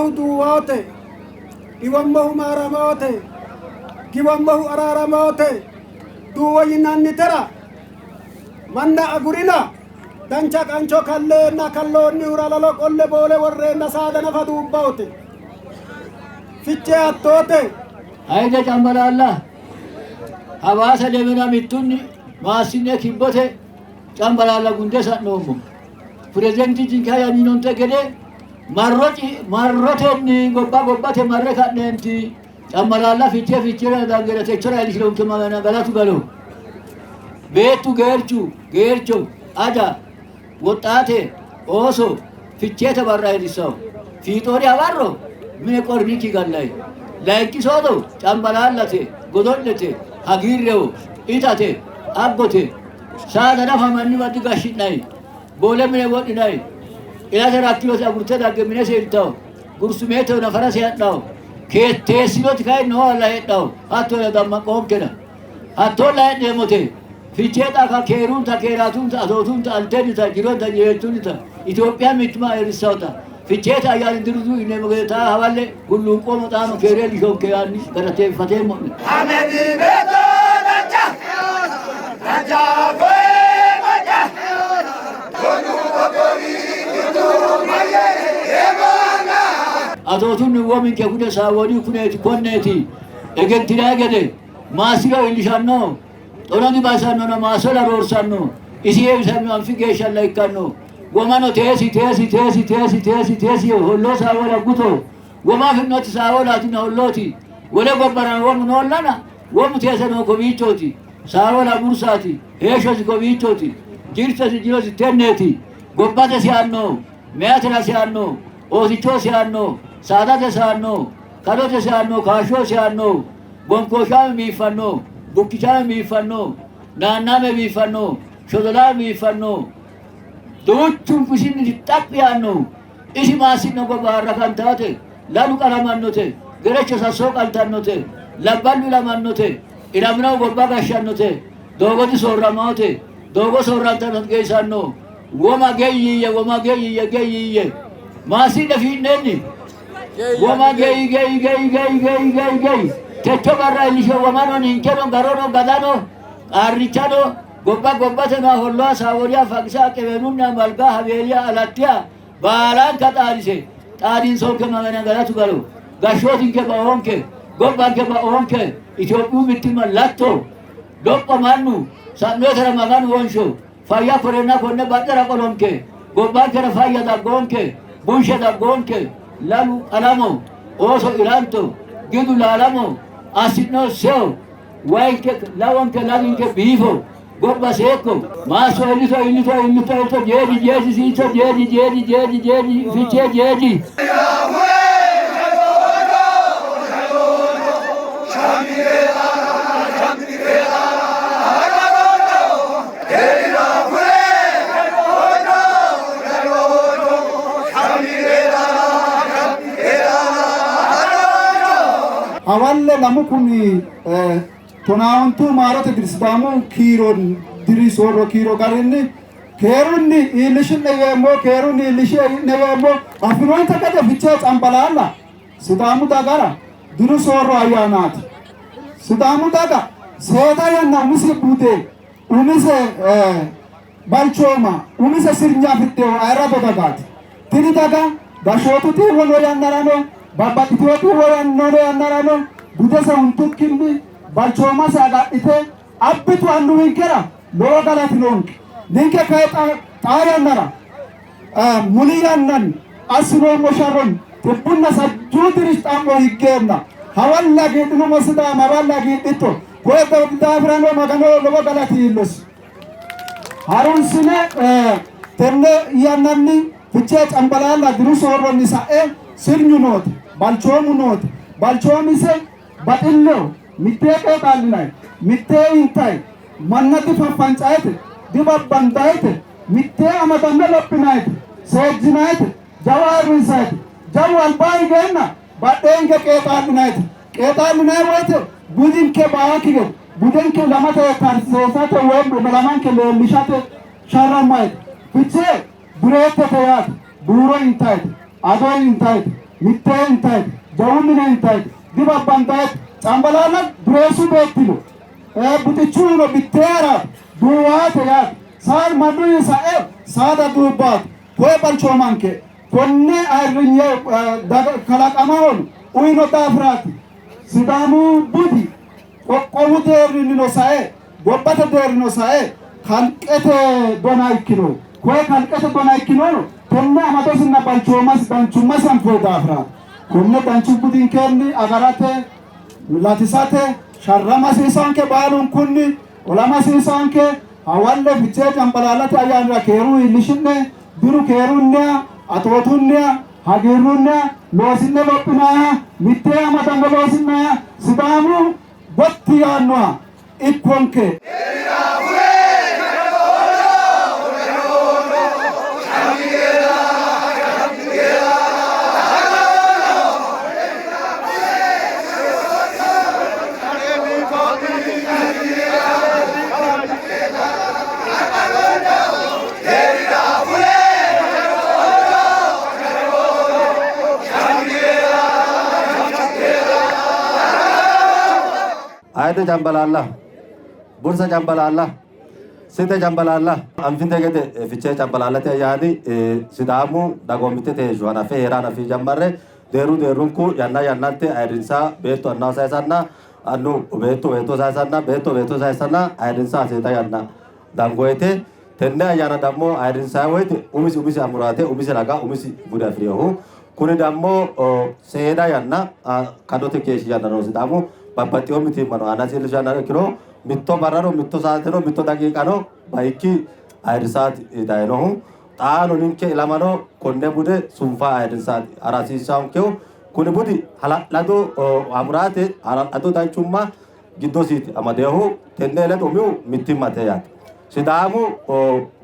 Duummohu duuwoote, dhiwammohu maaramoote, giwammohu araaramoote, duuwo yinannitera manna agurina dancha qancho kalleenna kalloonnihura lalo qolle boole worreenna saada nafa duubbaote. Fichee hattoote. Hayide Cambalaalla Hawaasa Lemina mittunni maassi'ne kibbote Cambalaalla gunde sa'noommo. Pirezidentichinke hajaminonte gede marro marrotenni gobba gobbate marre ka'neenti Cambalaalla Fichee Ficheera dangeera techora iillishinonke Magana galatu galo. Beettu geerchu geercho aja woxxaate ooso Ficheete barra ayirrissanno. Fiixoori hawarro mine qornikki gallay. Layinki soodo Cambalaallate, godo'lete, hagiirreho, itate, aggote. Saada nafa manniwa digashshi'nanni. Boole mine wodhinanni. Ilate rakkinoti agurte dagge minese iltanno. Gursumeeto nafarase hadhanno. Teessinoti kayinni noohalla heedhanno. Hattono dammaqoonkena. Hattoolla hee'neemmote Fichee xaaka keerunta, keeraatunta, atootunta, altennita, jironta, jireechunnita, Itophiya mittimma ayirrissannota Ficheete ayyaani diru diru yineemmo gede xaa hawalle hulluunqoommo xaano keere iillishonke yaanni galateeffateemmo'ne. Atootunni wominke kune saawooni kuneeti konneeti egentinanni gede maassiro iillishanno, xono dibaisannona maassola roorsanno, isi heewisamino anfi geeshshalla ikkanno. Womano teesi teesi teesi teesi teesi teesi holloo saawoola guto woma afi'noti saawoolaatinna hollooti wole gobbarano womu noollana womu teese noo kowiichooti saawoola bursaati heeshshosi kowiichooti jirtesi jirosi tenneeti gobbate sianno meyatera sianno oosichoo sianno saadate sianno kadote sianno kaashshoo sianno gonkooshaame biiffanno bukkichaame biiffanno naannaame biiffanno shodolaame biiffanno Duuchunku isinni xaphi yaannohu isi maassi'no gobba arrakantaate, lalu qalamannote, gerecho sasso qaltannote, labballu ilamannote, ilaminohu gobba gashshannote, doogo disoorramaote, doogo soorrantannote geissanno. Woma gei yiiyye, woma gei yiiyye, gei yiiyye. Maassi'ne fii'nenni woma gei gei gei gei gei gei gei. Techo barra iillishe womano ninkeno garono gadano qaarrichano Gobba gobbate nooha Holloa, Saaworiya, Faqisa, Qewenunna, Malga, Haweeliya, Alattiya baalanka xaadise xaadinsonke Magana galatu galo. Gashshootinke baoonke, gobbanke baoonke, Itophiyu mittimma latto, lopho mannu sa'nootera Maganu wonsho, fayya korenna konne badhera qolonke, gobbankera fayya daggoonke, bunshe daggoonke, lalu qalamo, ooso ilanto, gidu laalamo, assi'no seyo, Wayinke lawonke laginke biifo gobba seekko maasso iillito iillito iillito iillito jeeji jeeji siito jeeji jeeji jeeji jeeji fichee jeeji. Hawalle lamu kumi tonaaontu maarote diri Sidaamu kiiro diri soorro kiiro garinni keerunni iillishi'ne yeemmo, keerunni iillishi'ne yeemmo. Affinoonte gede Fichee Cambalaalla Sidaamu dagara diru soorro ayyaanaati. Sidaamu daga seeda yanna umise bude, umise balchooma, umise sirnya afidhino ayirrado dagaati. Tini daga gashshootu xiiwo noo yannarano babbaxxitino xiiwo noo yannarano budese huntukkinni balchoomase agadhite abbitu annuwinkera lowo galati noonke. Ninke kayi xaa yannara muli yannanni assinoommo sharronni xibbunna sajjuu diri xa'mo higgeenna hawalle hagiidhinummo Sidaama hawalle hagiidhitto. Koye daafirano Maganoho lowo galati iillosi. Harunsine tenne yannanni Fichee Cambalaalla diru soorronni sa'e sirnyu noote, balchoomu noote. Balchoomise baxilleho, mittee qeexaa'linanni, mittee intanni, manna difaffancayite, dibabbandayite, mittee amadamme lophinayite, seejjinayite, jawa ayirrinsayite, jawu albaa higeenna badhee hinge qeexaa'linayite. Qeexaa'linanni woyte budinke baakki gede budenke ilamate karsiisate woy ilamanke leellishate sharrammayite. Fichee dureettete yaate, buuro intayite, ado intayite. Mittee intayite, jawu mine intayite, dibabbantayite. Cambalaalla dureessu beettino buxichuno mittee haraati, duuwaate yaate. Saa mannuyi sa'e saada duubbaate. Koye balchoomanke konne ayirrinye kalaqamahono uyino daafiraati. Sidaamu budi qoqqowu deerrinnino sae gobbate deerrino sae kalqete dona ikkino. Koye kalqete dona ikkinono tenne amadosinna balchoomasi danchummasi anfoyi daafiraati. Konne danchu budinkenni agarate, latisate sharrama hasiisanke baalunkunni olama hasiisanke. Hawalle Fichee Cambalaallate ayyaanira keeru iillishi'ne, diru keerunniha, atootunniha, hagiirrunniha, loosi'ne lophinayiha, mittee amadammo loosi'nayiha, Sidaamu gotti yaannoha ikkonke. Ayidde Cambalaalla, Bursa Cambalaalla, Site Cambalaalla, anfinte gede Fichee Cambalaallate ayyaani Sidaamu dagoomittete heeshsho hanafe hee'ra hanafi jammarre deerru deerrunku yanna yannante ayirrinsa beetto annaho sayisanna annu beetto beetto sayisanna beetto beetto sayisanna ayirrinsa seeda yanna dangoyete tenne ayyaana dammo ayirrinsayi woyte umisi umisi amuraate umisi raga umisi bude afi'rinohu kuni dammo seeda yanna kadote keeshshi yanna noo Sidaamu babbaxxino mitiimmano aanasi iillishanno ikkiro mitto barrano mitto saateno mitto daqiiqano baikki ayirrisaati dayinohu. Xaano ninke ilamano konne bude sunfa ayirrinsaati hara hasiissankehu. Kuni budi hala'lado amuraate hala'lado danchumma giddosiiti amadeehu. Tenne ledo umihu mittimmate yaate. Sidaamu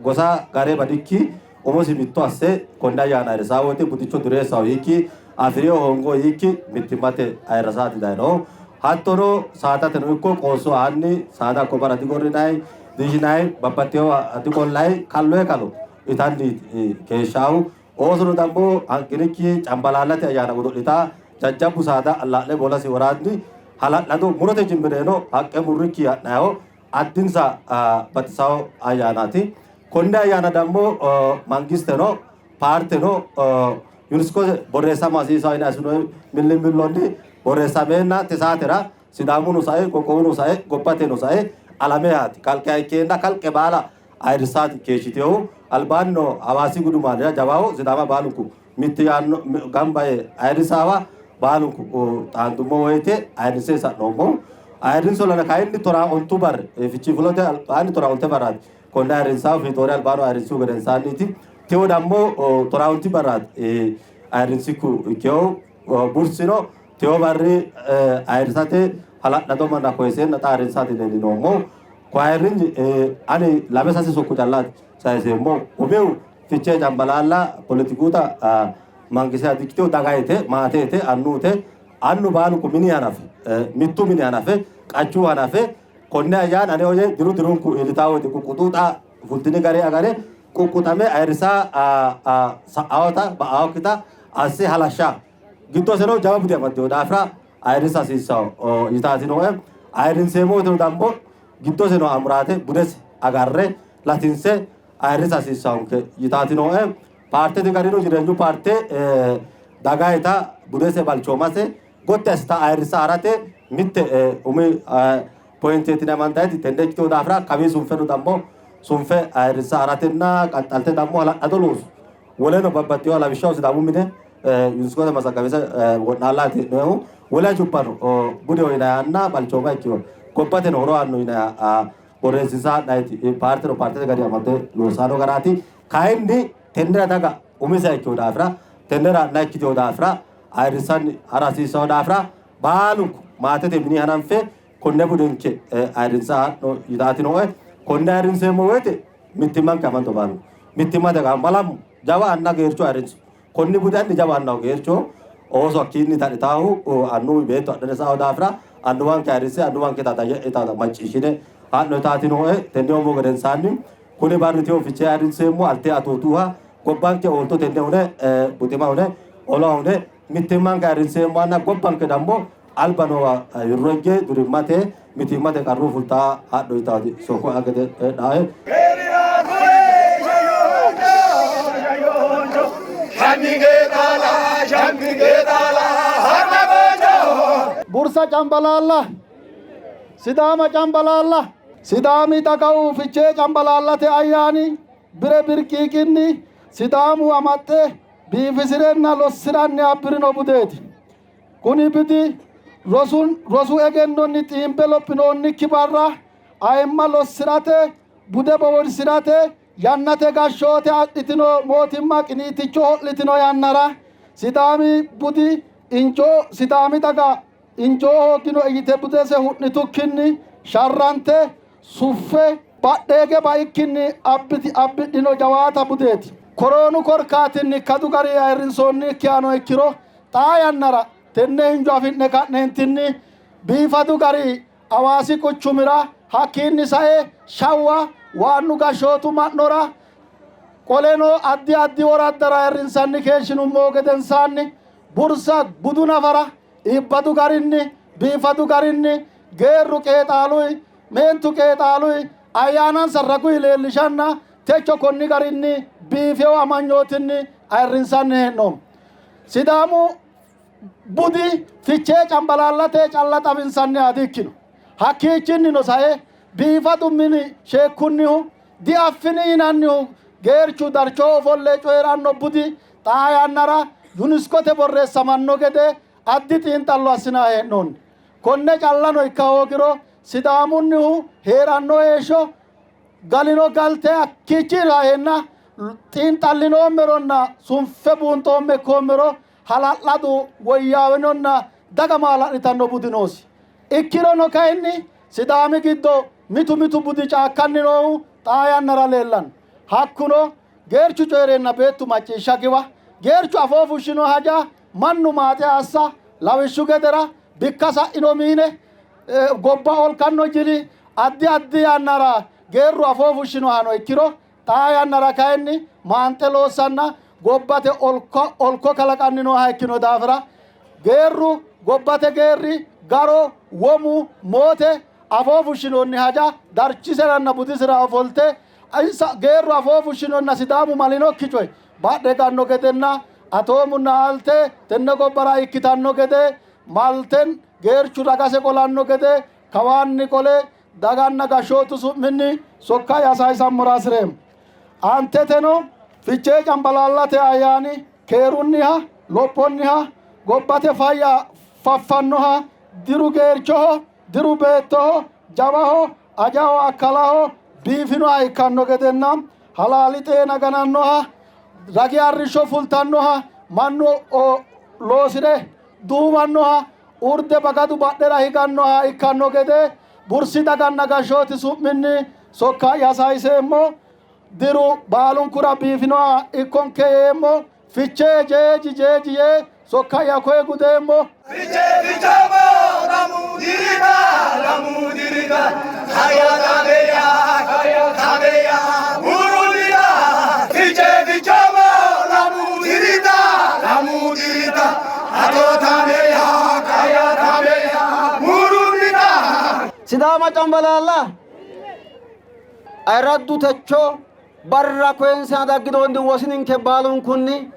gosa gare badikki umosi mitto asse konne ayyaana ayirrisaa woyte budicho dureessaho yiikki afi'riyo hoongo yiikki mittimmate ayirrasaati dayinohu. Hattono saadateno ikko qoosso aanni saada hakko barra digorrinayi, dishinayi, babbaxxinowa diqollayi, kalloye kalo itanni keeshshaahu. Oosono dammo hanqinikki cambalaallate ayyaana godo'litaa jajjabbu saada allaa'le boolasi woraanni hala'lado murote jimbireeno haqqe murrikki ha'nayiho addinsa baxisawo ayyaanaati. Konne ayyaana dammo mangisteno paarteno UNESCO borreessama hasiisawo yine assinoonni millimillonni borreessameenna tisaatera Sidaamuno sae qoqqowuno sae gobbateno sae alame yaati kalqe ikkeenna kalqe baala ayirrisaati keeshshitinohu. Albaannino Hawaasi gudumaalira jawaho Sidaama baalunku mitti yaanno gamba yee ayirrisaawa baalunku xaandummo woyte ayirrinse sa'noommo. Ayirrinsollana kayinni 90 barri Fichii fulote albaanni 90 barraati konne ayirrinsaahu Fiixoori albaano ayirrinsihu gedensaanniiti. Tiwo dammo 90 barraati ayirrinsikku ikkehu bursino tewo barri ayirrisate hala'lado manna koyiseenna xa ayirrinsaati leellinoommo. Ko ayirrinyi ani lame sase sokko callaati sayiseemmo. Umihu Fichee Cambalaalla poletikuuta mangise dikkitewo dagayite maateete annuute annu baalunku mini hanafe mittu mini hanafe qachu hanafe konne ayyaana ane oye diru dirunku iillitaa woyte quqquxuuxa fultini gare agare quqquxame ayirrisaa sa'awota ba'awokkita asse halashsha giddoseno jawa bude amaddino daafira ayirrisa hasiissanno yitaati nooe. Ayirrinseemmo woyteno dammo giddoseno amuraate budese agarre latinse ayirrisa hasiissannonke yitaati nooe. Paartete garino jireenyu paarte dagayita budese balchoomase gotti assita ayirrisa harate mitte umi pointeeti amantayti tenne ikkitino daafira kawii sunfeno dammo sunfe ayirrisa haratenna qaxxalte dammo hala'lado loosu woleno babbaxxinoha lawishshaho Sidaamu mine UNESCO mazaggawisa wo'naallaati hee'noonnihu. Wole hajubbano budeho yinayihanna balchooma ikkino gobbateno horo aanno yinayiha borreessiinsa ha'nayiti paarteno paartete gari amadde loossanno garaati. Kayinni tennera daga umiseha ikkino daafira tennera anna ikkitino daafira ayirrinsanni hara hasiissanno daafira baalunku maatete mini hananfe konne budenke ayirrinsa ha'no yitaati nooe. Konne ayirrinseemmo woyte mittimmanke amando baalunku mittimmate malamu jawa anna geercho ayirrinso. Konni budi anni jawa annaho geercho ooso hakkiinni tadhitaahu annuwi beetto adhane sa'aho daafira annuwanke ayirrinse annuwanke tata ye'e tata macciishshine ha'no yitaati nooe. Tenne umo gedensaanni kuni barri teyo Fichee ayirrinseemmo alte atootuha gobbanke oolto tenne hune buxima hune ola hune Mittimmanke ayirrinseemmohanna gobbanke dammo alba noowa wirro higge durimmate mitiimmate qarru fultaa hadho yitaati sokko gede heedhaae. Bursa Cambalaalla, Sidaama Cambalaalla, Sidaami dagahu Fichee Cambalaallate ayyaani bire birqiiqinni Sidaamu amaxxe biifisirenna lossi'ranni abbirino budeeti. Kuni budi rosu egennonni xiimbe lophinoonnikki barra ayimma lossi'rate, bude bowirsi'rate, yannate gashshoote adhitino mootimma qiniiticho ho'litino yannara Sidaami budi injoo Sidaami daga injoo hoogginoe yite budese hu'nitukkinni sharrante suffe badheege baikkinni abbidhino jawaata budeeti. Koroonu korkaatinni ikkadu garinni ayirrinsoonnikkihano ikkiro xaa yannara tenne injo afi'ne ka'neentinni biifadu gari Hawaasi quchumira hakkiinni sae Shawwa waannu gashshootu ma'nora qoleno addi addi woraddara ayirrinsanni keeshshinummohu gedensaanni Bursa budu nafara iibbadu garinni biifadu garinni geerru qeexaaluy meentu qeexaaluy ayyaanansa raguy leellishanna techo konni garinni biifewo amanyootinni ayirrinsanni hee'noommo. Sidaamu budi Fichee Cambalaallate calla xawinsanniha di-ikkino. Hakkiichinnino sae biifadu mini sheekkunnihu diaffini yinannihu geerchu darchoho ofolle coyi'ranno budi xaa yannara UNESCOte borreessamanno gede addi xiinxallo assinanni hee'noonni. Konne callano ikka hoogiro Sidaamunnihu hee'ranno heeshsho galino galte hakkiichi rahenna xiinxallinoommeronna sunfe buunxoomme ikkoommero hala'ladu woyyaawinonna daga maala'litanno budi noosi. Ikkirono kayinni Sidaami giddo mitu mitu budi caakkanni noohu xaa yannara leellanno. Hakkuno geerchu coyi'reenna beettu macciishsha giwa, geerchu afoo fushshino haja mannu maaxe assa, lawishshu gedera bikka sa'ino miine, gobba olkanno jili addi addi yannara geerru afoo fushshinohano ikkiro xaa yannara kayinni maanxe loossanna gobbate olko kalaqanni nooha ikkino daafira geerru gobbate geerri garo womu moote afoo fushshinoonni haja darchiseranna budisira ofolte insa geerru afoo fushshinonna Sidaamu malinokki coye badhe ganno gedenna atoomunna alte tenne gobbara ikkitanno gede malten geerchu ragase qolanno gede kawaanni qole daganna gashshootu su'minni sokka'ya sayisammora hasi'reemmo. Aanteteno Fichee Cambalaallate ayyaani keerunniha, lophonniha, gobbate fayya faffannoha, diru geerchoho, diru beettoho, jawaho, ajaho, akkalaho biifinoha ikkanno gedenna halaali xeena ganannoha, ragi arrishsho fultannoha, mannu loosi're duuwannoha, urde bagadu badhera higannoha ikkanno gede Bursi daganna gashshooti su'minni sokka'ya sayiseemmo. Diru baalunkura biifinoha ikkonke yeemmo. Fichee jeeji jeeji yee sokka'ya koye gudeemmo. Fichee fichoomo lamu dirita lamu dirita kaya kabeya kaya kabeya burunita Fichee fichoomo lamu dirita lamu dirita ato tabeya kaya tabeya burunita Sidaama Cambalaalla ayirraddu techo barra koyinsena dagginoonni wosininke baalunkunni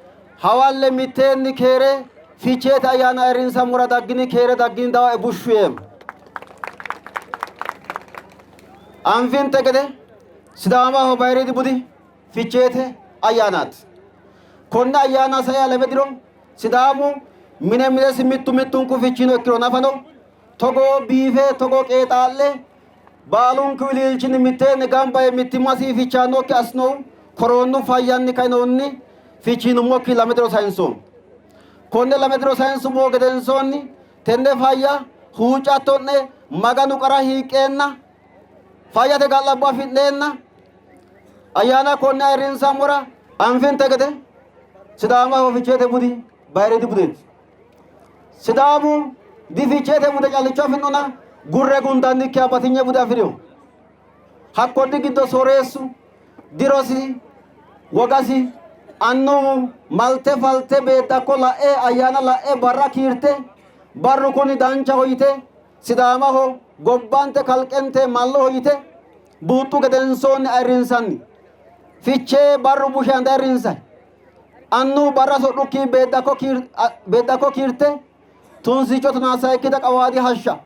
hawalle mitteenni keere Ficheete ayyaana ayirrinsammora daggini keere daggini dawae bushshu yeemmo. Anfinte gede Sidaamaho bayiriidi budi Ficheete ayyaanaati. Konne ayyaana sae lame diro Sidaamu mine minesi mittu mittunku fichino ikkiro nafano togoo biife togoo qeexaa'le baalunku wiliilchinni mitteenni gamba yee mittimmasi fichaannokki assinohu koroonu fayyanni kainohunni fichiinummokki lame diro sayinsoommo. Konne lame diro sayinsummo gedensoonni tenne fayya huuccatto'ne Maganu qara hiiqqeenna fayyate ga'labbo afi'neenna ayyaana konne ayirrinsammora anfinte gede Sidaamaho Ficheete budi bayiriidi budeeti. Sidaamu dificheete bude callicho afi'nona gurre gundannikkiha batinye bude afi'rino. Hakkonni giddo sooreessu dirosi, wogasi, Annuwu malte falte beeddakko la'e ayyaana la'e barra kiirte barru kuni danchaho yite Sidaamaho gobbante kalqente malloho yite buuxxu gedensoonni ayirrinsanni. Fichee barru bushe anda ayirrinsanni. Annuwu barra sodhukki beeddakko kiirte tunsicho tonaa sayikkita qawaadi hashsha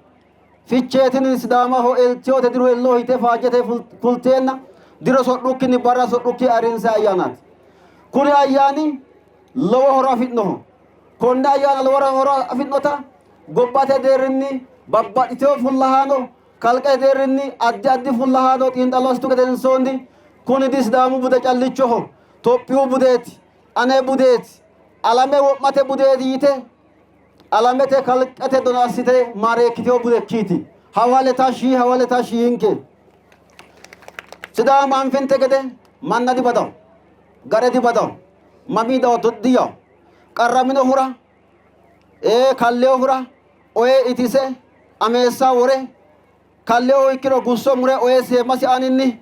Fichee tini Sidaamaho eltiyote diru elloho yite faajjete kulteenna diro sodhukkinni barra sodhukki ayirrinsanni ayyaanaati. Kuni ayyaani lowo horo afi'noho. Konne ayyaana lowo horo afi'nota gobbate deerrinni babbaxxitino fullahaano kalqete deerrinni addi addi fullahaano xiinxallo assitu gedensoonni kuni di Sidaamu bude callichoho, Tophiyu budeeti, ane budeeti, alame wo'mate budeeti yite alamete kalqete dona assite maareekkitino budekkiiti. Hawale tashshi hawale tashshi yinke. Sidaamu anfinte gede manna dibadawo, gare dibadawo, mamii dawo diyawo. Qarraminohura ee kalleohura oye itise ameessa wore kalleohu ikkiro gusso mure oye seemasi aaninni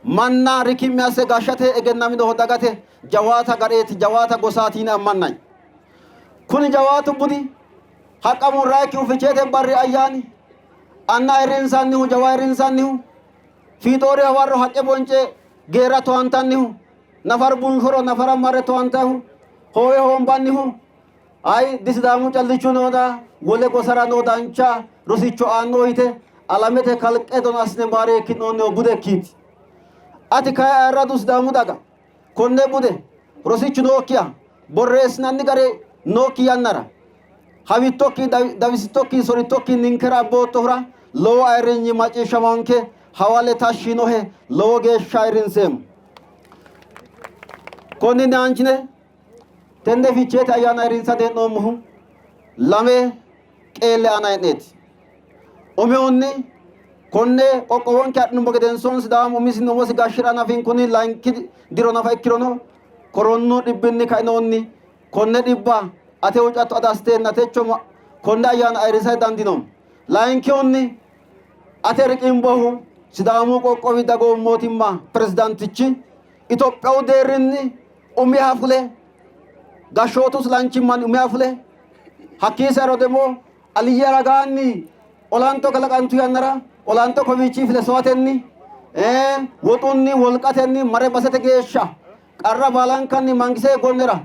manna rikki'mi asse gashshate egennaminoho dagate jawaata gareeti jawaata gosaati yine ammannanni. Kuni jawaatu budi haqqa murraayikkihu Ficheete barri ayyaani anna ayirrinsannihu jawa ayirrinsannihu fiixoori hawarro haqqe bonce geerra towantannihu nafar bunshoro nafara marre towantayihu hoowe hoombannihu ayi disidaamu callichu noona wole gosara noo dancha rosicho aanno yite alamete kalqe dona assine maareekki'noonniho budekkiiti. Ati kayi ayirradu Sidaamu daga konne bude rosichu nookkiha borreessinanni gari nookki yannara hawittokki dawisittokki sorittokki ninkera abboottohura lowo ayirrinyi macciishshamanke hawale tashshi yinohe lowo geeshsha ayirrinseemmo. Konninni aanchine tenne Ficheete ayyaana ayirrinsate hee'noommohu lame qeelle aana hee'neeti. Umihunni konne qoqqowonke adhinummo gedensoon Sidaamu umisinni umosi gashshi'ra hanafinkunni layinki diro nafa ikkirono koronnu dhibbinni kainohunni konne dhibba ate huuccatto ada assiteenna techo konne ayyaana ayirrisa dandiinoommo. Layinkihunni ate riqimbohu Sidaamu qoqqowi dagoomu mootimma pirezidaantichi Itophiyu deerrinni umiha fule gashshootu silanchimmanni umiha fule hakkii sairo demo Aliyye ragaanni olanto kalaqantu yannara olanto kowiichii file sowatenni woxunni wolqatenni mare basete geeshsha qarra baalankanni mangise gonnera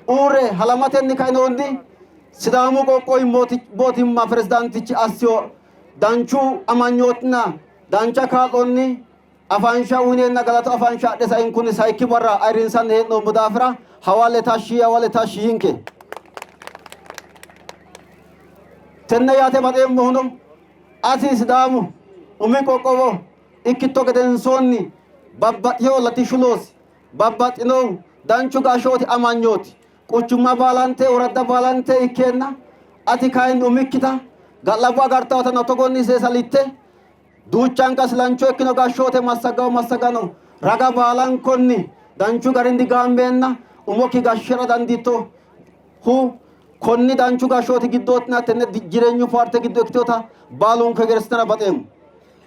uurre halamatenni kainoonni Sidaamu qoqqowi mootimma pirezidaantichi assiyo danchu amanyootinna dancha kaa'lonni afansha uyineenna galatu afansha adhe sainkunni sayikki barra ayirrinsanni hee'noommo daafira hawalle tashshi hawalle tashshi yinke. Tenne yaate baxeemmohuno ati Sidaamu umi qoqqowo ikkitto gedensoonni babbaxxino latishshu loosi babbaxxino danchu gashshooti amanyooti quchumma baalante woradda baalante ikkeenna ati kayinni umikkita ga'labbo agartawotano togonni seesalitte Duuchanka silancho ikkino gashshoote massaggawo massagano raga baalankonni danchu garinni gaammeenna umokki gashshi'ra dandiitto hu konni danchu gashshooti giddootina tenne jireenyu paarte giddo ikkitinota baalunku hegersitara baxeemmo.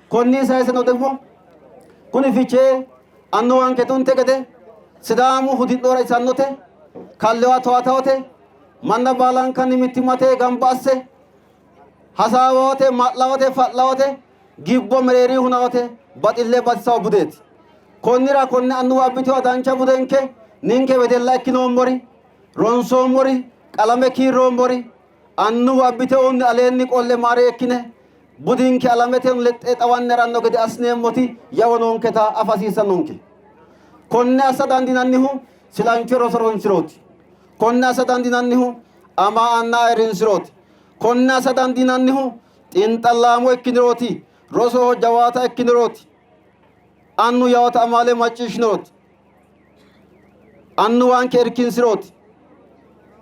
Konni sayiseno degmo kuni Fichee annuwanke tunte gede Sidaamu hudi'nora isannote, kallewa towaatawote, manna baalankanni mittimmate gamba asse Hasaawate, ma'lawate, fa'lawate, gibbo mereeri hunawate, baxille batisawo budeeti. Konnira konne annuwa abbitewa dancha budenke ninke wedella ikkinoommori, ronsoommori, qalame kiirroommori annuwa abbitewunni aleenni qolle maareekkine budinke alamete lexxe xawanni haranno gede assineemmoti yawo noonketa afa hasiissannonke. Konne assa dandiinannihu silancho roso ronsirooti. Konne assa dandiinannihu ama anna ayirrinsirooti. Konne assa dandiinannihu xiinxallaamo ikkinirooti, rosoho jawaata ikkinirooti, annu yaota amaale macciishshinirooti, annuwanke irkinsirooti,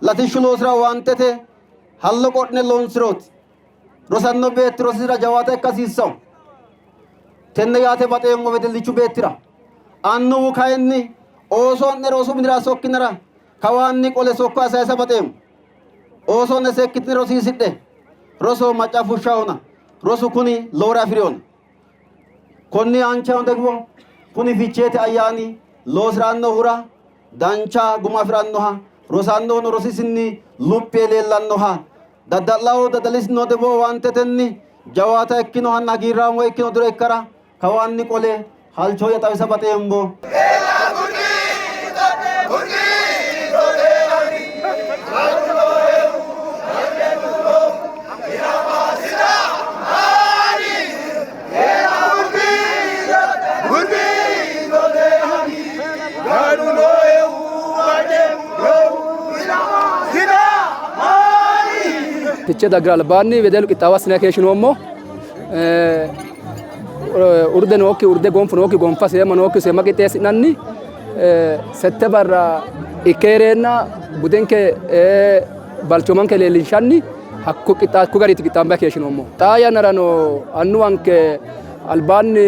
latishshu loosira owaantete hallo qodhine loonsirooti, rosanno beetti rosisira jawaata ikka hasiissanno. Tenne yaate baxeemmo wedellichu beettira. Annuwu kayinni ooso'ne rosu minira sokkinara kawaanni qole sokka sayisa baxeemmo. Ooso'ne seekkitine rosiisidhe, rosoho macca fushshahona, rosu kuni lowore afi'rinona. Konni aancheno degmo kuni Ficheete ayyaani loosi'rannohura Dancha guma afi'rannoha, rosannohuno rosisinni luphi yee leellannoha, dadda'lawo daddalisino debo owaantetenni jawaata ikkinohanna hagiirraamo ikkino diro ikkara kawaanni qole halcho'ya xawisa baxeemmo. Fichee daggara albaanni wedellu qixxaawo assinanni keeshshinoommo. Urde nookki urde, gonfu nookki gonfa, seemma nookki seemma qixxeessi'nanni sette barra ikke hee'reenna budenke balchoomanke leellinshanni hakku qixxaawo gariiti qixxaambanni keeshshinoommo. Xaa yannarano annuwanke albaanni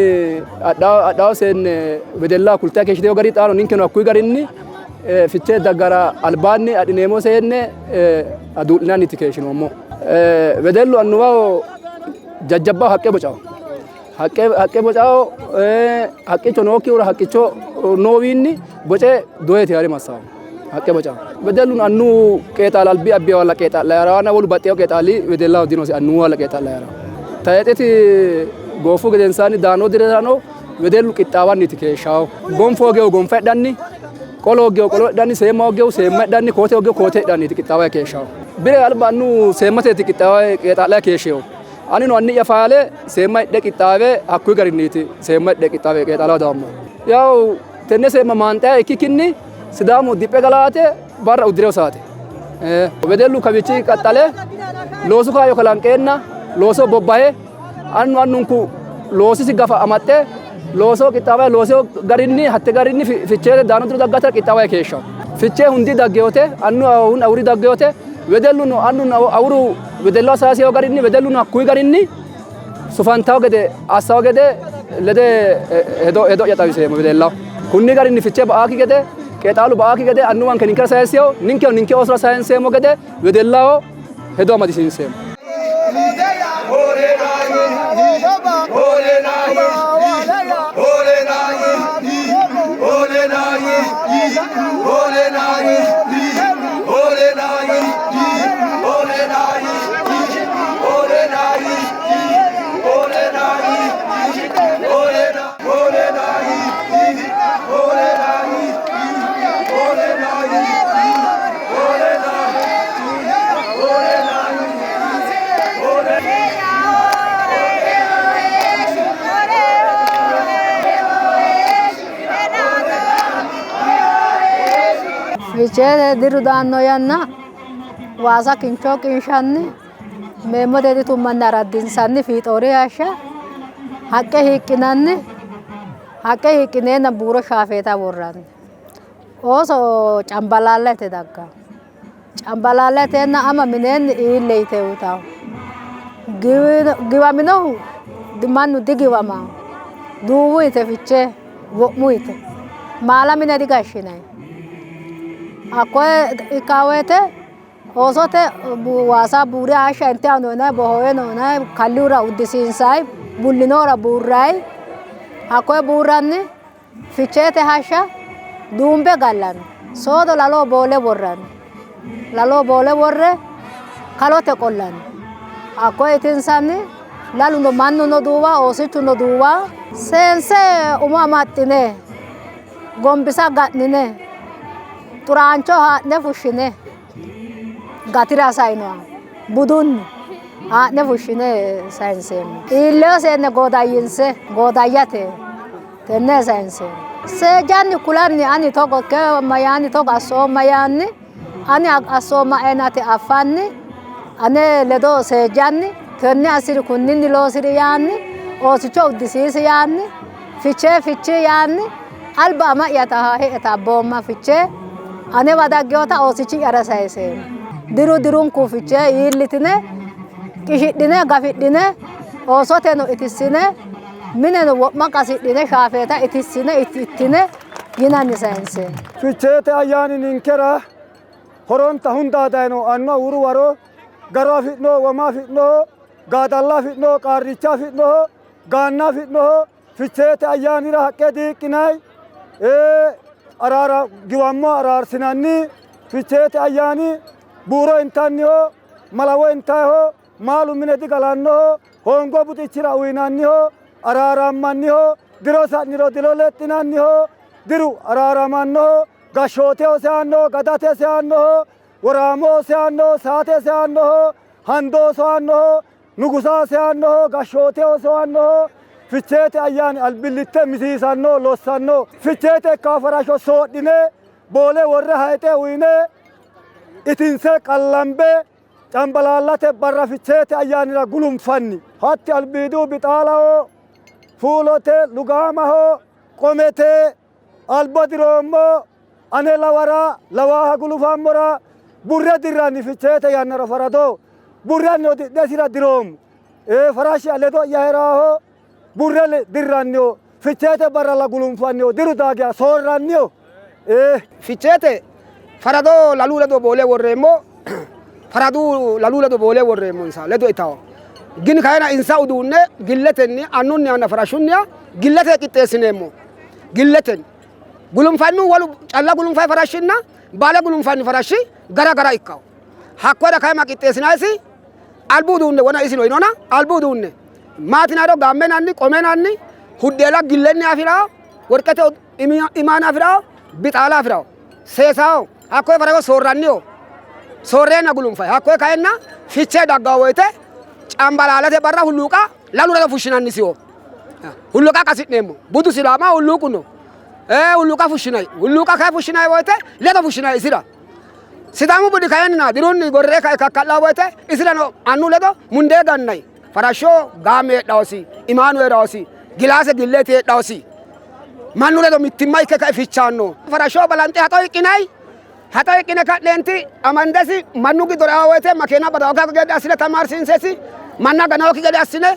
adhawo seenne wedellaho kultanni keeshshitino gari xaano ninkeno hakkuyi garinni fichee daggara albaanni adhineemmo seenne aduu'linanniiti keeshshinoommo. Wedellu annuwaho jajjabbaho haqqe bocaho. Haqqe bocaho haqqicho nookkihura haqqicho noowiinni boce doyete hare massawo. Haqqe bocaho. Wedellu annuwu qeexaala albi abbiwalla qeexaa'la yarawana wolu baxxeewo qeexaali wedellaho dinosi annuwalla qeexaa'la yara. Tayxeti goofu gedensaanni daanno dirirano wedellu qixxaawanniiti keeshshawo. Gonfo hogeehu gonfa hidhanni, qolo hogeehu qolo hidhanni, seemma hogeehu seemma hidhanni, koote hogeehu koote hidhanniiti qixxaawayi keeshshawo. Bire alba annuwu seemmateeti qixxaawayi qeexaa'layi keeshsheewo. Anino anni'ya faale seemma hidhe qixxaawe hakkuyi garinniiti seemma hidhe qixxaawe qeexaalaho dawoommohu. Yawu tenne seemma maanxayi ikkikkinni Sidaamu diphe galaate barra uddire hosaate. Wedellu kawiichi qaxxale loosu kaayyo kalanqeenna looso bobbahe annu annunku loosisi gafa amaxxe looso qixxaawayi looseo garinni hatte garinni ficheete daano diro daggate qixxaawayi keeshshawo. Fichee hundi daggeyote annu awuri daggeyote wedelluno annu awuru wedellaho sayiseo garinni wedelluno hakkuyi garinni sufantawo gede assawo gede lede hedo'ya xawiseemmo wedellaho. Kunni garinni fichee ba'aakki gede qeexaalu ba'aakki gede annuwanke ninkera sayisseyo ninkeno ninke oosora sayinseemmo gede wedellaho hedo amadisiinseemmo. Ficheete diru daanno yanna waasa kincho qinshanni meemmote tummanni araddinsanni fiixoori hashsha haqqe hiiqqinanni haqqe hiiqqineenna buuro shaafeeta worranni. Ooso cambalaalla yite dagganno. Cambalaalla yiteenna ama mineenni iille yite uyitanno. Giwaminohu mannu digiwamanno. Duuwu yite fichee wo'mu yite maala mine digashshinanni. Hakkoye ikkawo woyite oosote waasa buure hashsha intayi no yinayi bohowe no yinayi kallihura uddisiinsayi bullinohura buurrayi hakkoye buurranni ficheete hashsha duumbe gallanni soodo laloho boole worranni laloho boole worre kalote qollanni hakkoye itinsanni laluno mannuno duuwa oosichuno duuwa seense umo amaxxine gombisa ga'nine xuraancho haa'ne fushshine gatira sainoha budunni haa'ne fushshine sayinseemmo. Iilleyo seenne goodayyinse goodayyate tenne sayinseemmo. Seejjanni kulanni ani togo ikkeemma yaanni togo assoomma yaanni ani assoomma enate affanni ane ledo seejjanni tenne assiri kunninni loosiri yaanni oosicho uddisiisi yaanni fichee fichii yaanni alba ama'ya he'eta abboomma fichee anewa daggewota oosichi'yara sayiseemmo. Diru dirunku fichee iillitine qishidhine gafidhine oosoteno itissine mineno wo'ma qasidhine shaafeeta itissine ittine yinanni sayinseemmo. Ficheete ayyaani ninkera horonta hunda dayino annu awuru waro garo afi'noho, woma afi'noho, gaadalla afi'noho, qaarricha afi'noho, gaanna afi'noho. Ficheete ayyaanira haqqe diiqqinayi, Araara giwammo araarsinanni. Ficheete ayyaani buuro intanniho, malawo intayiho, maalu mine digalannoho, hoongo buxichira uyinanniho, araarammanniho, diro sa'niro diro lexxinanniho, diru araaramannoho, gashshooteho seyannoho, gadate seyannoho, woraamoho seyannoho, saate seyannoho, handoo soyannoho, nugusa seyannoho, gashshooteho soyannoho. Ficheete ayyaani albillitte misiisanno, lossanno. Ficheete ikkawo farasho soodhine boole worre hayixe uyine itinse qallambe Cambalaallate barra Ficheete ayyaanira gulunfanni. Hatti albiidihu bixaalaho, fuulote, lugaamaho, qomete, alba diroommo, ane lawara, lawaaha gulufammora, burre dirranni Ficheete yannara farado burranni odidhesira diroommo. Ee farashshi ledo'ya hee'raaho, burre dirranniho, Ficheete barralla gulunfanniho, diru daa geya soorranniho. Ee. Ficheete farado lalu ledo boole worreemmo, faradu lalu ledo boole worreemmonsa ledo itawo. Gini kayina insa uduunne gilletenni annunnihanna farashshunniha gillete qixxeessineemmo. Gilletenni gulunfannihu wolu calla gulunfayi farashshinna baale gulunfanni farashshi gara gara ikkawo. Hakkoira kayima qixxeessinayisi albu uduunne wona isino yinona albu uduunne maatinayiro gaammenanni qomenanni huddeela gillenni afi'rawo worqete imaana afi'rawo bixaala afi'rawo seesawo hakkoye farago soorranniho soorreenna gulunfayi hakkoye kayinna fichee daggawo woyite cambalaalate barra hulluuqa lalu ledo fushshinannisiho hulluuqa qasi'neemmo budu sidaama hulluuqu no hulluuqa fushshinayi hulluuqa kayi fushshinayi woyite ledo fushshinayi isira Sidaamu budi kayinna dirunni gorre kae kakka'la woyte isirano annu ledo mundee gannayi. Farashsho gaame heedhawosi, imaanu heedhawosi, gilaase gilleeti heedhawosi. Mannu ledo mittimma ikke kae fichaanno. Farashsho balanxe haxo hiqqinayi, haxo hiqqine ka'neenti amandesi mannu giddora e'a woyte makeena badawokki gede assine tamaarsiinsesi, manna ganawokki gede assine,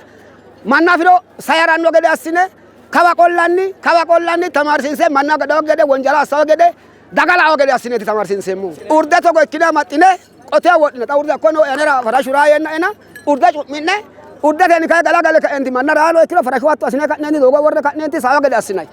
manna afiro sayaranno gede assine, kawa qollanni, kawa qollanni tamaarsiinse manna gadawokki gede, wonjala assawo gede Daga la'o gede assineeti tamaarsiinseemmohu. Urde togo ikkine amaxxine qoteho wodhine xa urde hakko noo anera farashu raa yeenna ena urde cu'mi'ne urdetenni kayi galagale ka'eenti manna raano ikkiro farashu hatto assine ka'neenti doogo worre ka'neenti saawa gede assinay.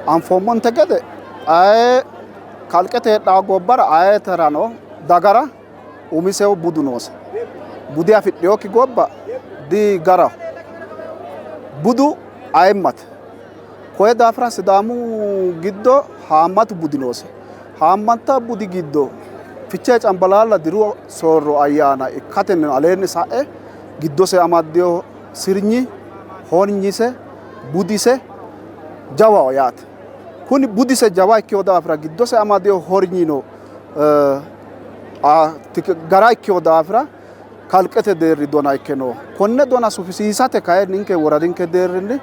Anfoommonte gede aye kalqete heedhanno gobbara ayeterano dagara umisehu budu noose. Bude afidhinokki gobba digaraho. Budu ayimmate. Koye daafira Sidaamu giddo haammatu budi noose. Haammata budi giddo Fichee Cambalaalla diru soorro ayyaana ikkatennino aleenni sa'e giddose amaddino sirnyi, hornyise, budise jawaho yaate. Kuni budise jawa ikkino daafira giddose amadino hornyino gara ikkino daafira kalqete deerri dona ikke nooho. Konne dona sufisiisate kayinni ninke woradinke deerrinni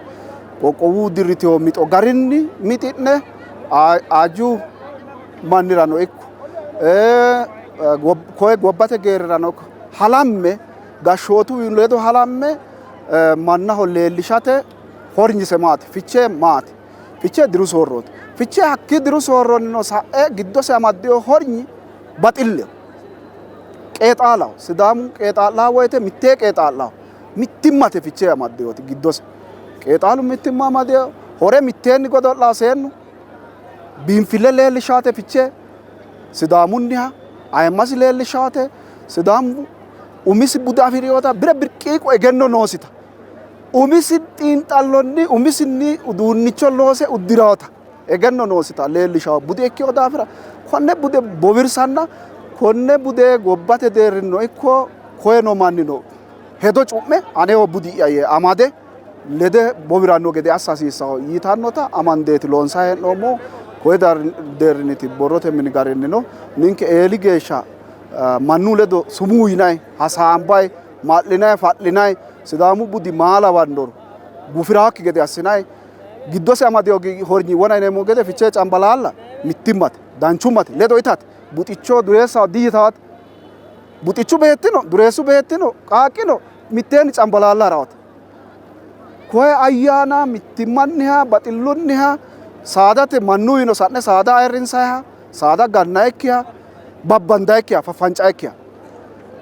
qoqqowu dirritino mixo garinni mixi'ne aju mannirano ikko koye gobbate geerrirano ikko halamme gashshootu ledo halamme mannaho leellishate hornyise maati? Fichee maati? Fichee diru soorrooti. Fichee hakkii diru soorronnino sa'e giddose amaddino hornyi baxilleho. Qeexaalaho. Sidaamu qeexaa'laa woyite mittee qeexaa'laho. Mittimmate fichee amaddinoti giddose. Qeexaalu mittimma amadino. Hore mitteenni godo'laa seennu. Biinfille leellishaate fichee. Sidaamunniha ayimmasi leellishaate. Sidaamu umisi bude afi'rinota bire birqiiqu egenno noosita umisi xiinxallonni umisinni uduunnicho loose uddi'rawota egenno noosita leellishawo bude ikkino daafira konne bude bowirsanna konne bude gobbate deerrinnino ikko koye noo mannino hedo cu'me aneho budi'ya yee amade lede bowiranno gede assa hasiissanno yitannota amandeeti loonsanni hee'noommohu. Koye deerrinniti borrote mini garinnino ninke eeli geeshsha mannu ledo sumuu yinay hasaambay ma'linay fa'linay Sidaamu budi maa lawannoro gufiraakki gede assinay giddose amadeyo hornyi wona yineemmo gede Fichee Cambalaalla mittimmate danchummate ledo itate buxicho dureessaho diyitaate buxichu beettino dureessu beettino qaaqqino mitteenni Cambalaalla harawate. Koye ayyaana mittimmanniha baxillunniha saadate mannuwino sa'ne saada ayirrinsayiha saada gannayikkiha babbandayikkiha faffancayikkiha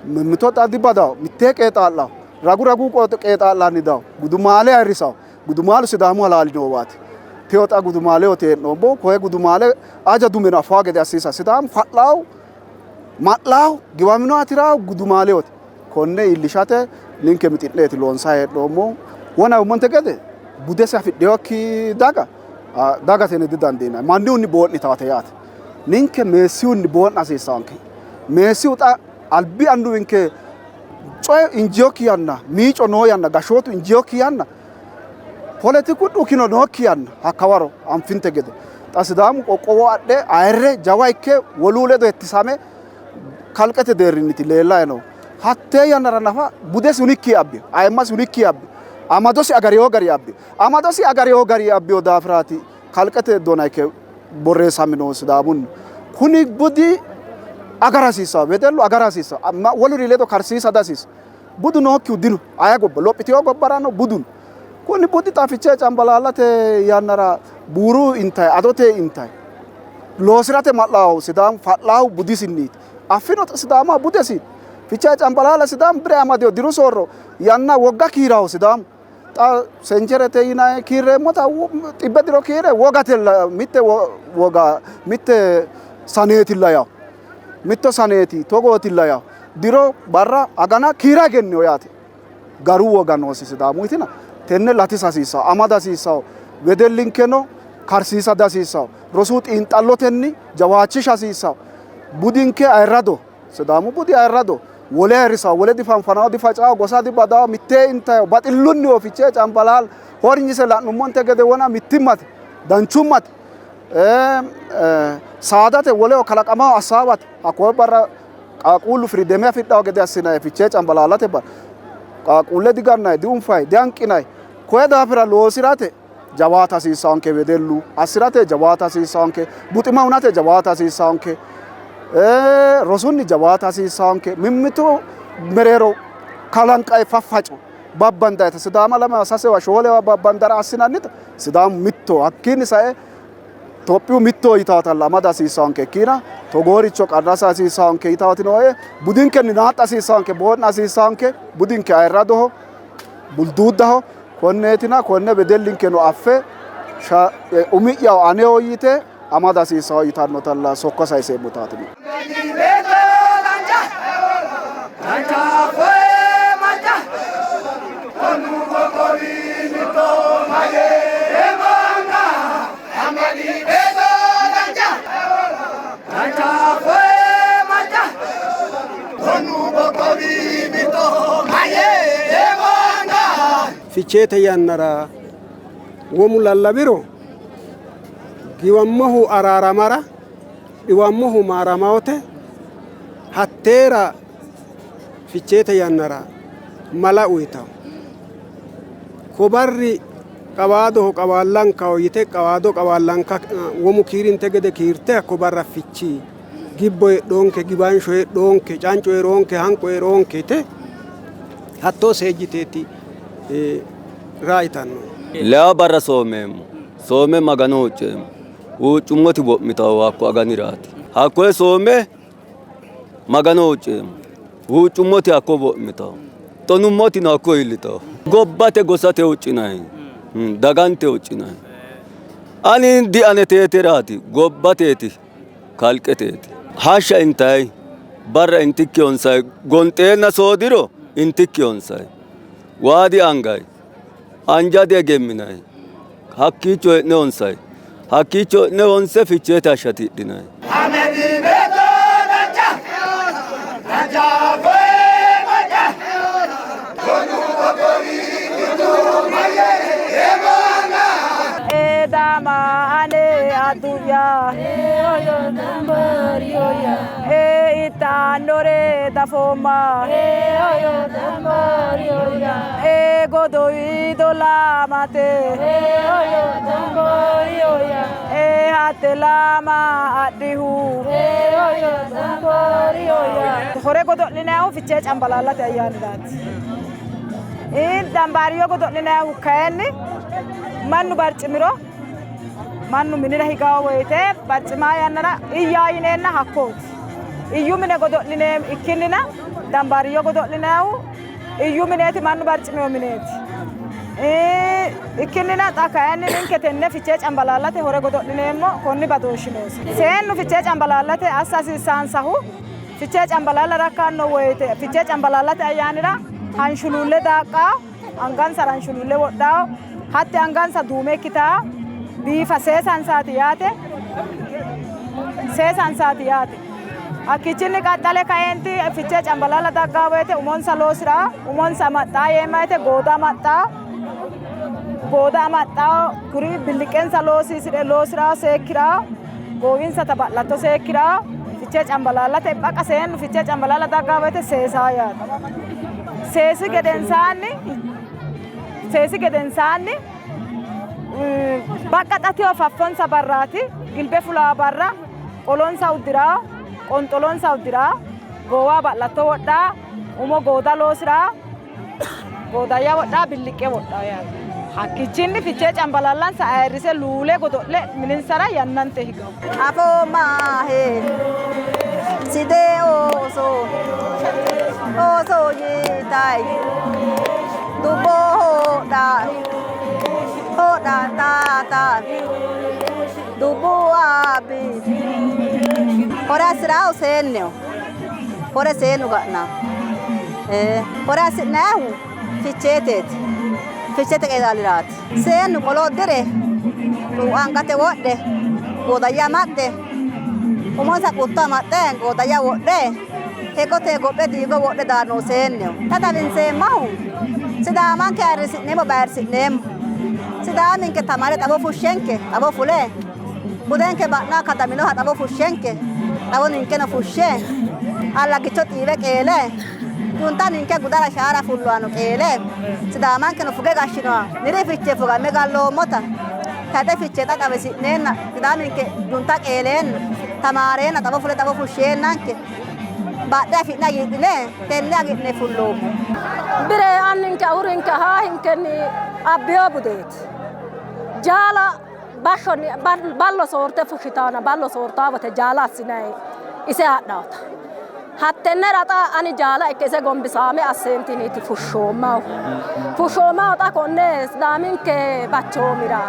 mimmito xa dibadawo mittee qeexaa'lawo ragu ragu qeexaa'lanni dawo gudumaale ayirrisawo gudumaalu Sidaamu halaali noowaati. Teyo xa gudumaaleho hee'noommo koye gudumaale aja dumeno afaa gede assiisa Sidaamu fa'laawu ma'laawu giwaminoha tiraawu gudumaalehooti. Konne iillishate ninke mixi'neeti loonsayi hee'noommohu. Wona yummonte gede budese afidhinokki daga dagate yine didandiinanni. Mannihunni boo'nitaate yaate. Ninke meessihunni boo'na hasiissaanke. Meessihu xa albi annuwinke coye injiyokki yanna, miico noo yanna, gashshootu injiyokki yanna, poletiku dhukino nookki yanna hakkawaro anfinte gede xa Sidaamu qoqqowo adhe ayirre jawa ikke wolu ledo hettisame kalqete deerrinniti leellayi no. Hattee yannara nafa budesi hunikki abbi, ayimmasi hunikki abbi, amadosi agarino gari abbi, amadosi agarino gari abbino daafiraati kalqete dona ikke borreessamino Sidaamunni. Kuni budi agara hasiissanno, wedellu agara hasiissanno, woluri ledo karsiisa dihasiissanno. Budu nookkihu dino, aye gobba lophitino gobbarano budu no. Kuni budi xa Fichee Cambalaallate yannara buuru intayi, adote intayi, loosi'rate ma'laahu Sidaamu fa'laahu budisinniiti. Affino Sidaamaho budesi. Fichee Cambalaalla Sidaamu bire amadino diru soorro yanna wogga kiiraho Sidaamu. Xa sencherete yinanni kiirreemmota xibbe diro kiire wogatella mitte woga mitte saneetilla yawo. Mitto saneeti togootilla yawo. Diro barra agana kiira egennino yaate. Garu woga noosi Sidaamuyitina tenne latisa hasiissawo, amada hasiissawo, wedellinkeno karsiisa dihasiissawo, rosu xiinxallotenni jawaachisha hasiissawo. Budinke ayirrado, Sidaamu budi ayirrado, wole ayirrisawo, wole difanfanawo, difacawo, gosa dibadawo, mittee intayo, baxillunniho Fichee Cambalaalla hornyise la'nummonte gede wona mittimmate, danchummate, saadate woleho kalaqamaho assaawate. Hakko barra qaaquullu firideme afidhawo gede assinayi Fichee Cambalaallate barra. Qaaquulle digannayi, diunfayi, dihanqinayi. Koye daafira loosi'rate jawaata hasiissaanke wedellu, assi'rate jawaata hasiissaanke, buxima hunate jawaata hasiissaanke, rosunni jawaata hasiissaanke, mimmitu mereero kalanqayi faffaco babbandayita Sidaama lamewa sasewa shoolewa babbandara assinannita Sidaamu mitto hakkiinni sae Tophiyu mitto yitaatalla amada hasiissaanke ikkiina togooricho qarrasa hasiissaanke yitaati nooe. Budinkenni naaxxa hasiissaanke, boo'na hasiissaanke, budinke ayirradoho, bulduuddaho. Konneetina konne wedellinkeno affe umi'yaho aneho yite amada hasiissaho yitannotalla sokka sayiseemmotaati. Ficheete yannara womu lallabiro giwammohu araaramara dhiwammohu maaramaote hatteera Ficheete yannara mala uyitawo. Ko barri qawaadoho qawaallankaho yite qawaado qawaallanka womu kiirinte gede kiirte hakko barra fichi gibbo heedhoonke, giwansho heedhoonke, canco heeroonke, hanqo heeroonke yite hattoo seejjiteeti raa yitanno. Leya barra soomeemmo, soome Magano huucceemmo. Huuccummoti wo'mitawo hakko aganiraati. Hakkoye soome Magano huucceemmo. Huuccummoti hakko wo'mitawo. Xonummotino hakko iillitawo. Gobbate gosate huuccinayi, dagante huuccinayi. Ani dianeteeteraati, gobbateeti, kalqeteeti. Hashsha intayi, barra intikki honsayi, gonxeenna soodiro intikki honsayi. Waa diangayi, anja diegemminayi. Hakkiicho hee'ne honsayi. Hakkiicho hee'ne honse Ficheete hashsha tidhinayi. jaddu'ya ee ittannore dafoomma ee godowido laamate ee hatte laama adhihu Hore godo'linannihu Fichee Cambalaallate ayyaaniraati. Dambaariyyo godo'linannihu kayinni mannu barcimiro mannu minira higawo woyite barcimaa yannara iyyaa yineenna hakkooti. Iyyu mine godo'lineemmo ikkinnina dambaariyyo godo'linannihu iyyu mineeti mannu barcimino mineeti. Ikkinnina xa kayinni ninke tenne Fichee Cambalaallate hore godo'lineemmo konni badooshshi noosi. Seennu Fichee Cambalaallate assa hasiissaansahu Fichee Cambalaalla rakkanno woyite Fichee Cambalaallate ayyaanira hanshuluulle daaqqaa angansara hanshuluulle wodhaa hatti angansa duume ikkitaa biifa seesansaati yaate seesansaati yaate. Hakkiichinni qaxxale kaeenti Fichee Cambalaalla daggaa woyite umonsa loosiraa umonsa amaxxaa yeemma woyite gooda amaxxaa gooda amaxxaa kuri billiqensa loosiisidhe loosiraa seekkiraa goowinsata ba'latto seekkiraa Fichee Cambalaallate baqa seennu Fichee Cambalaalla daggaa woyite seesaa yaate. Seesi gedensaanni seesi gedensaanni baqqa xatiyo faffonsa barraati gilbe fulaa barra qolonsa uddiraa qonxolonsa uddiraa goowaa ba'latto wodhaa umo gooda loosiraa goodayya wodhaa billiqqe wodhaa yaate. Hakkichinni Fichee Cambalaallansa ayirrise luule godo'le mininsara yannante higawo. Afoomahe sidee ooso ooso yitay dubbo hoodha hoodha taata dubbu abbi hore assiraahu seenneho hore seennu ga'naa hore assi'naahu Ficheeteeti Ficheete qeexaaliraati seennu qolo uddire angate wodhe goodayya amaxxe umonsa qutto amaxxe goodayya wodhe heqote gophe diigo wodhe daanno seenneho. Xa xawinseemmohu Sidaamanke ayirrisi'neemmo bayirsi'neemmo. Sidaaminke tamare xawo fushshenke xawo fule budenke ba'na kadaminoha xawo fushshenke xawo ninkeno fushshe allaggicho xiiwe qeele junta ninke gudara shaara fullohano qeele Sidaamankeno fuge gashshinoha niri Fichee fugamme galloommota tayixe Fichee xa xawisi'neenna Sidaaminke junta qeeleenna tamaareenna xawo fule xawo fushsheennanke badhe afi'ne hagiidhine tenne hagiidhine fulloommo. Bire anninke awurinke ahaahinkenni abbiyo budeeti. Jaala bashshonni ballo soorte fushshitaana ballo soortaa wote jaala assinayi ise adhaata. Hattennera xa ani jaala ikke ise gombisaame asseentiniiti fushshoommahu. Fushshoommahu xa konne Sidaaminke bachoomira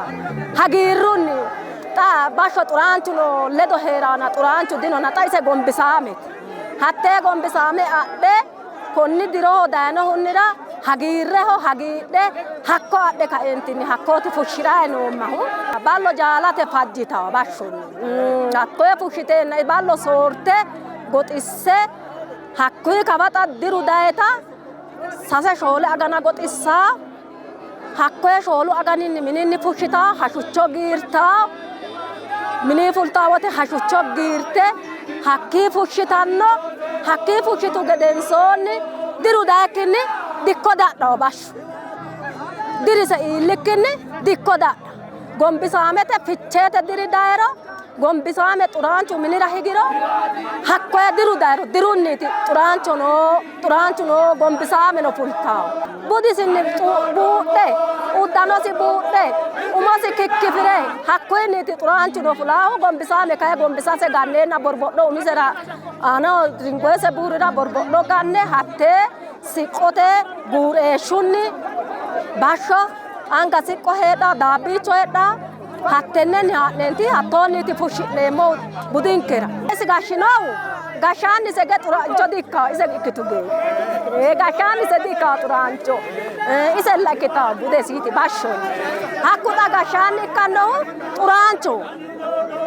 hagiirrunni xa bashsho xuraanchuno ledo hee'raana xuraanchu dinona xa ise gombisaamete. Hattee gombisaame adhe konni diroho dayinohunnira hagiirreho hagiidhe hakko adhe kaeentinni hakkooti fushshi'rayi noommahu. Ballo jaalate fajjitawo bashshonni. Hakkoye fushshiteenna ballo soorte goxisse hakkuyi kawa xa diru dayita sase shoole agana goxissaa hakkoye shoolu aganinni mininni fushshitaa hashucho giirtaa minii fultaa wote hashucho giirte hakkii fushshitanno hakkii fushshitu gedensoonni diru dayikkinni dikko dadhawo bashsho dirise iillikkinni dikko dadha gombisaamete Ficheete diri dayiro gombisaame xuraanchu minira higiro hakkoye diru dayiro dirunniiti xuraancho noo xuraanchu noo gombisaameno fultawo budisinni buudhe uddanosi buudhe umosi kikkifire hakkoyinniiti xuraanchu no fulaahu gombisaame kaye gombisase ganneenna borbodho umisera aanaho ringoyese buurira borbodho ganne hattee siqqote guureeshshunni bashsho anga siqqo heedha daabbiicho heedha hattennenni haa'neenti hattoonniiti fushshi'neemmo budinkera. Isi gashshinohu gashshaannise ge xuraancho diikkawo ise ikkitu gee gashshaannise diikkawo xuraancho isella ikkitawo budesiiti bashshonni. Hakku xa gashshaanni ikkannohu xuraancho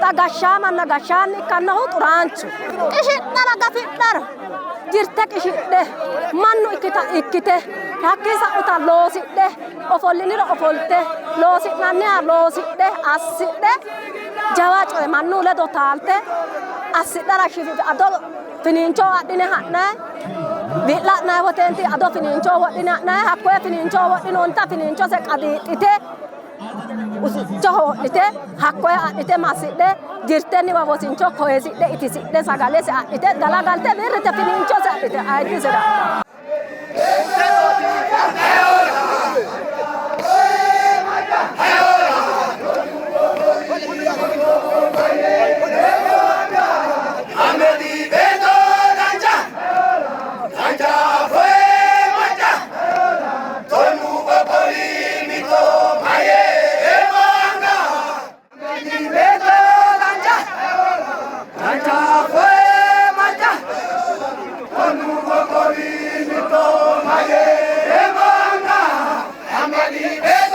xa gashshaamanna gashshaanni ikkannohu xuraancho. Qishidhara gafidhara jirte qishidhe mannu ikkita ikkite hakkii sa'uta loosidhe ofolliniro ofolte loosi'nanniha loosidhe assidhe Jawa coye mannu ledo taalte assidhara ado finiincho adhine ha'nayi wi'la'nayi woteenti ado finiincho wodhine ha'nayi hakkoye finiincho wodhinoonta finiinchose qadiixxite usichoho wodhite hakkoye adhite massidhe jirtenniwa wosincho koyisidhe itisidhe sagalese adhite galagalte birrite finiinchose adhite ayiddisera. Amadi.